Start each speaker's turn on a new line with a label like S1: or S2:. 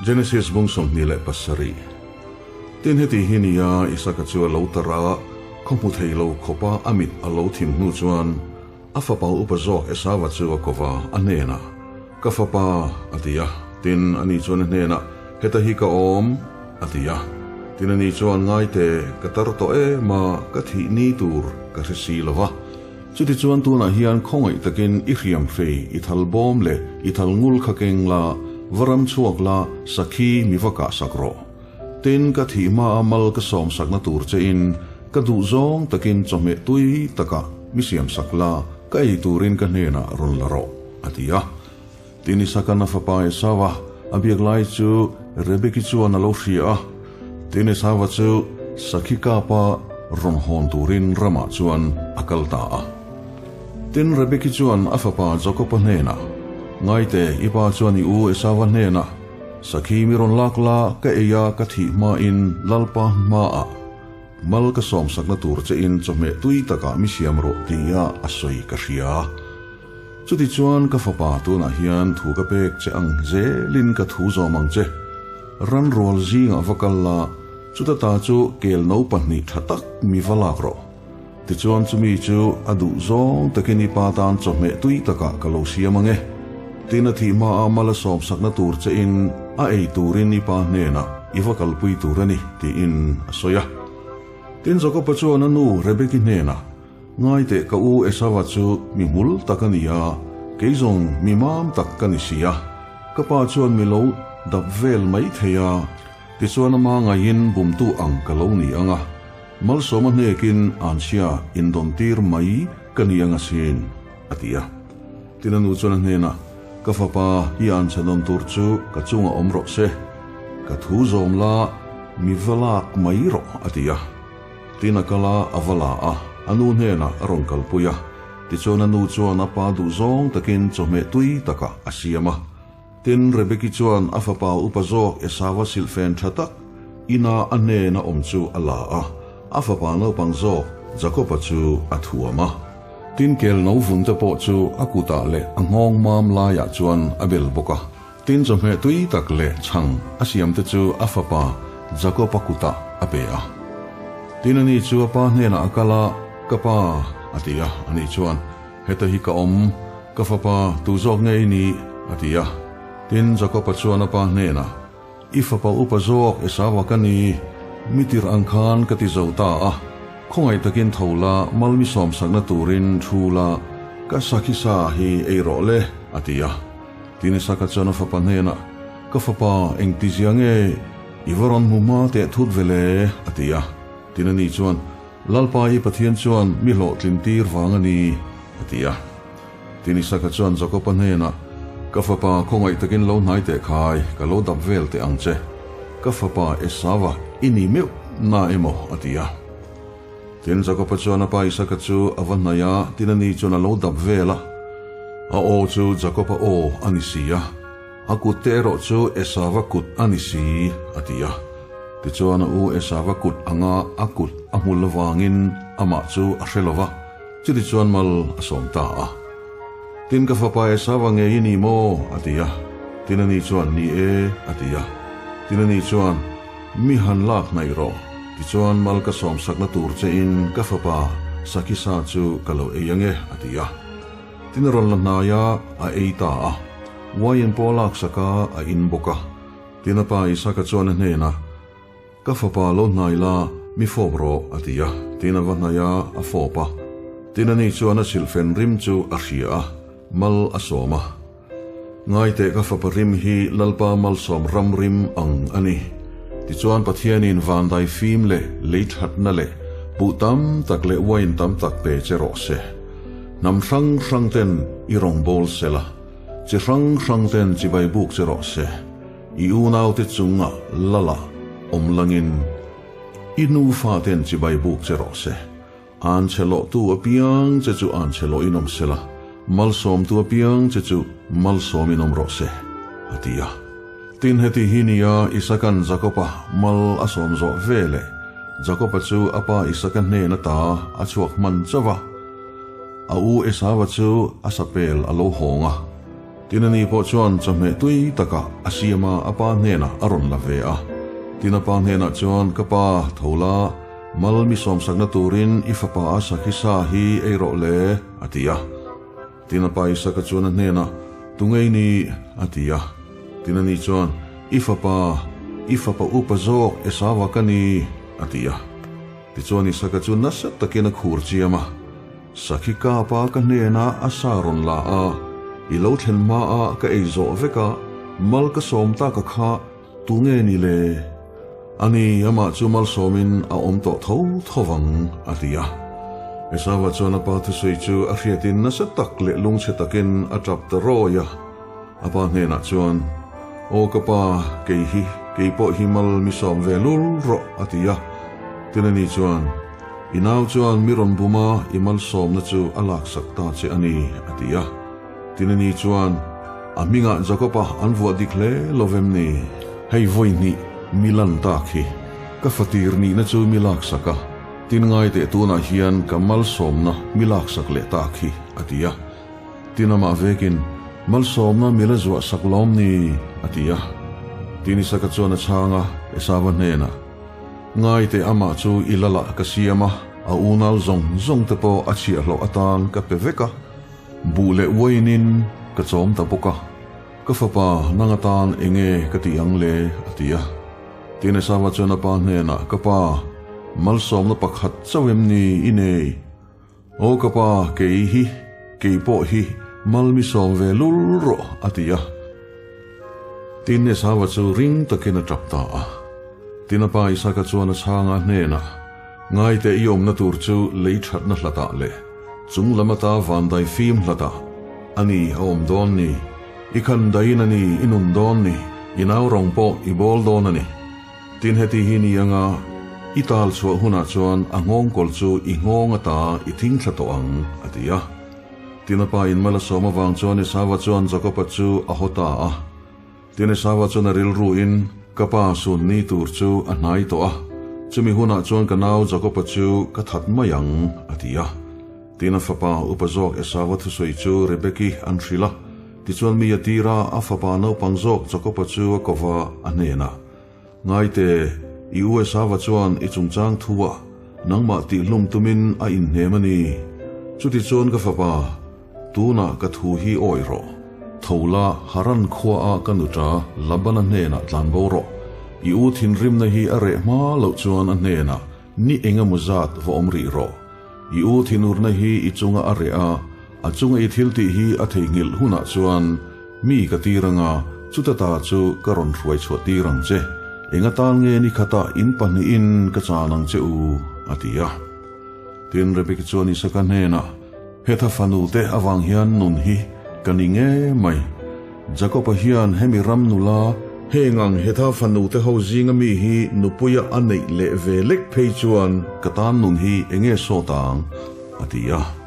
S1: Genesis bung 27. Tin heti hi nia Isaka chu a lo tar a, khaw hmu thei lo khawpa a mit a lo thim hnu chuan a fapa upa zawk Esauva chu a kova a hnenah, Ka fapa, a ti a. Tin, ani chuan a hnenah, Heta hi ka awm, a ti a. Tin, ani chuan, Ngaite, ka tar tawh em a, ka thih ni tur ka hre si lo va. Chutichuan tunah hian khawngaih takin i hriam hrei, i thal bawm leh i thal ngul kha keng la, va ram chhuak la, sakhi mi va kah sak rawh. Tin, ka thih hmaa mal ka sawm sakna tur chein ka duh zawng takin chawhmeh tui takah mi siam sak la, ka ei turin ka hnenah rawn la rawh, a ti a. Tin, Isaka'n a fapa Esauva a biak lai chu Rebeki chuan a lo hria a. Tin, Esauva chu sakhi kapa rawn hawn turin ramah chuan a kal ta a. Tin, Rebeki chuan a fapa Jakoba hnenah, Ngaite, i pa chuan i u Esauva hnenah, Sakhi mi rawn lak la, ka ei a, ka thih hmain Lalpa hmaah mal ka sawmsakna tur chein chawhmeh tui takah mi siam rawh tia a sawi ka hria. Chutichuan ka fapa tunah hian thu ka pek che ang zelin ka thu zawm ang che. Ran rual zingah va kal la, chuta ta chu kel no pahnih tha tak mi va lak rawh. Tichuan chumi chu a duh zawng takin i pa tan chawhmeh tui takah ka lo siam ang e. Tin a thih hmaa mal a sawmsakna tur chein a ei turin i pa hnenah i va kalpui tur a ni, tiin a sawi a. Tin Jakoba chuan a nu Rebeki hnenah, Ngaiteh ka u Esauva chu mi hmul tak a ni a, kei zawng mi mam tak ka ni si a. Ka pa chuan mi lo dap vel mai thei a, tichuan ama ngaihin bumtu ang ka lo ni ang a, malsawma hnekin anchhia indawntir mai ka ni ang asin, a ti a. Tin a nu chuan a hnenah, Ka fapa, i anchhe dawn tur chu ka chungah awm rawh se, ka thu zawm la, mi va lak mai rawh, a ti a. Tin a kal a, a va la a, a nu hnenah a rawn kalpui a. Tichuan a nu chuan a pa duh zawng takin chawhmeh tui takah a siam a. Tin, Rebeki chuan a fapa upa zawk Esauva silhfen tha tak ina a hnena awm chu a la a, a fapa naupang zawk Jakoba chu a thuam a. Tin, kel no vun te pawh chu a kutah leh a nghawng mam laiah chuan a bel bawk a. Tin chawhmeh tui tak leh chhang a siam te chu a fapa Jakob-a kutah a pe a. Tin ani chu a pa hnenah a kal a, Ka pa, a ti a. Ani chuan, Heta hi ka awm, ka fapa, tu zawk nge i nih? a ti a. Tin Jakob-a chuan a pa hnenah, I fapa upa zawk Esau-a ka ni, mi tirh ang khan ka ti zo ta a, khawngaih takin tho la, mal mi sawmsakna turin thu la, ka sakhi sa hi ei rawh le, a ti a. Tin Isaka chuan a fapa hnenah, Ka fapa, engtizia nge i va rawn hmu hma teh thut ve le? a ti a. Tin ani chuan, Lalpa i Pathian chuan mi hlawhtlin tir vang a ni, a ti a. Tin Isaka chuan Jakoba hnenah, Ka fapa, khawngaih takin lo hnai teh khai, ka lo dap vel teh ang che. Ka fapa Esauva i ni meuh na emaw? a ti a. Tin, Jakoba chuan a pa Isaka chu a va hnaih a, tin ani chuan a lo dap vel a. A aw chu Jakoba aw a ni si a, a kut te erawh chu Esauva kut a ni si, a ti a. Tichuan a u Esauva kut anga a kut a hmul avangin amah chu a hre lo va, chutichuan mal a sawm ta a. Tin, ka fapa Esauva ngei i ni maw? a ti a. Tin ani chuan, Ni e, a ti a. Tin ani chuan, Mi han lak hnaih rawh, tichuan mal ka sawmsakna tur chein ka fapa Sakisa chu ka lo ei ange, a ti a. Tin a rawn la hnai a, a ei ta a. Uaiin pawh a laksak a, a in bawk a. Tin a pa Isaka chuan a hnenah, Ka fapa lo hnai la, mi fawp rawh, a ti a. Tin a va hnai a, a fawp a. Tin ani chuan a silhfen rim chu a hria a, mal a sawm a. Ngaiteh ka fapa rim hi Lalpa malsawm ram rim ang a ni. Tichuan Pathianin vandai fim leh lei thatna leh buh tam tak leh uain tam tak pe che rawh se. Hnam hrang hrang ten i rawngbâwl se la, chi hrang hrang ten chibai buk che rawh se. I unaute chungah Lala awm langin i nufa ten chibai buk che rawh se. An chhe lawhtu apiang che chu an chhe lawhin awm se la, malsawmtu apiang che chu malsawmin awm rawh se, a ti a. Tin, heti hi nia Isaka'n Jakoba mal a sawm zawh ve leh Jakoba chu a pa Isaka hnen ata a chhuak hman chauh a. A u Esauva chu a sapel a lo hawng a. Tin ani pawh chuan chawhmeh tui takah a siam a, a pa hnenah a rawn la ve a. Tin a pa hnenah chuan, Ka pa, tho la, mal mi sawmsakna turin i fapa a sakhi sa hi ei rawh le, a ti a. Tin a pa Isaka chuan a hnenah, Tu ngei ni? a ti a. Tin ani chuan, I fapa, i fapa upa zawk Esauva ka ni, a ti a. Tichuan Isaka chu nasa takin a khur chiam a, Sakhi kapa ka hnenah a sa rawn la a, i lo thlen hmaah ka ei zawh vek a, mal ka sawm taka kha tu nge ni le? Ani, amah chu malsawmin a awm tawh tho tho vang, a ti a. Esauva chuan a pa thusawi chu a hriatin nasa tak leh lungchhe takin a tap ta rawi a. A pa hnenah chuan, Aw ka pa, kei hi, kei pawh hi mal mi sawm ve lul rawh, a ti a. Tin ani chuan, I nau chuan mi rawn bum a, i malsawmna chu a laksak ta che a ni, a ti a. Tin ani chuan, A hmingah Jakob-a an vuah dik hle lo vem ni? Hei vawi hnih mi lan tak hi, ka fatir nihna chu mi laksak a, tin ngai teh tunah hian ka malsawmna mi laksak leh tak hi, a ti a. Tin amah vekin, Malsawmna mi la zuah sak lawm ni? a ti a. Tin Isaka chuan a chhang a, Esava hnenah, Ngai teh amah chu i lalah ka siam a, a unau zawng zawng te pawh a chhiahhlawh atan ka pe vek a, buh leh uainin ka chawm ta bawk a, ka fapa nang atan enge ka tih ang le? a ti a. Tin Esava chuan a pa hnenah, Ka pa, malsawmna pakhat chauh em ni i nei? Aw ka pa, kei hi, kei pawh hi mal mi sawm ve lul rawh, a ti a. Tin, Esauva chu ring takin a tap ta a. Tin, a pa Isaka chuan a chhang a hnenah, Ngaite i awmna tur chu lei thatna hlatah leh chung lam ata vandai fim hlatah a ni a awm dawn ni, i khan daiin a ni i nun dawn ni, i nau rawng pawh i bawl dawn a ni. Tin heti hi ni anga i tal chhuah hunah chuan a nghawngkawl chu i nghawng ata i thing thla tawh ang, a ti a. Tin a pa in mal a sawm avang chuan Esauva chuan Jakoba chu a haw ta a. Tin Esauva chuan a rilru in, Ka pa sun ni tur chu a hnai tawh a, chumi hunah chuan ka nau Jakoba chu ka that mai ang, a ti a. Tin a fapa upa zawk Esauva thusawi chu Rebeki an hrilh a. Tichuan mi a tir a, a fapa naupang zawk Jakoba chu a kova a hnenah, Ngaite, i u Esauva chuan i chungchang thu a, nangmah tihhlum tumin a inhnem a ni. Chutichuan ka fapa, tunah ka thu hi awih rawh. Tho la, Haran khuaah ka nuṭa Labana hnenah tlan bo rawh. I u thinrimna hi a reh hma loh chuan a hnenah ni engemaw zat va awm rih rawh. I u thinurna hi i chunga a reh a, a chunga i thil tih hi a theihnghilh hunah chuan mi ka tir anga chuta ta chu ka rawn hruai chhuah tir ang che. Eng atan nge ni khatah in pahnihin ka chan ang che u? a ti a. Tin, Rebeki chuan Isaka hnenah, Hetha fanu te avang hian nun hi ka ni nge mai. Jakob-a hian hemi ram nula, heng ang hetha fanu te ho zinga mi hi nupuia a neih leh ve lek phei chuan ka tan nun hi enge sawt ang? a ti a.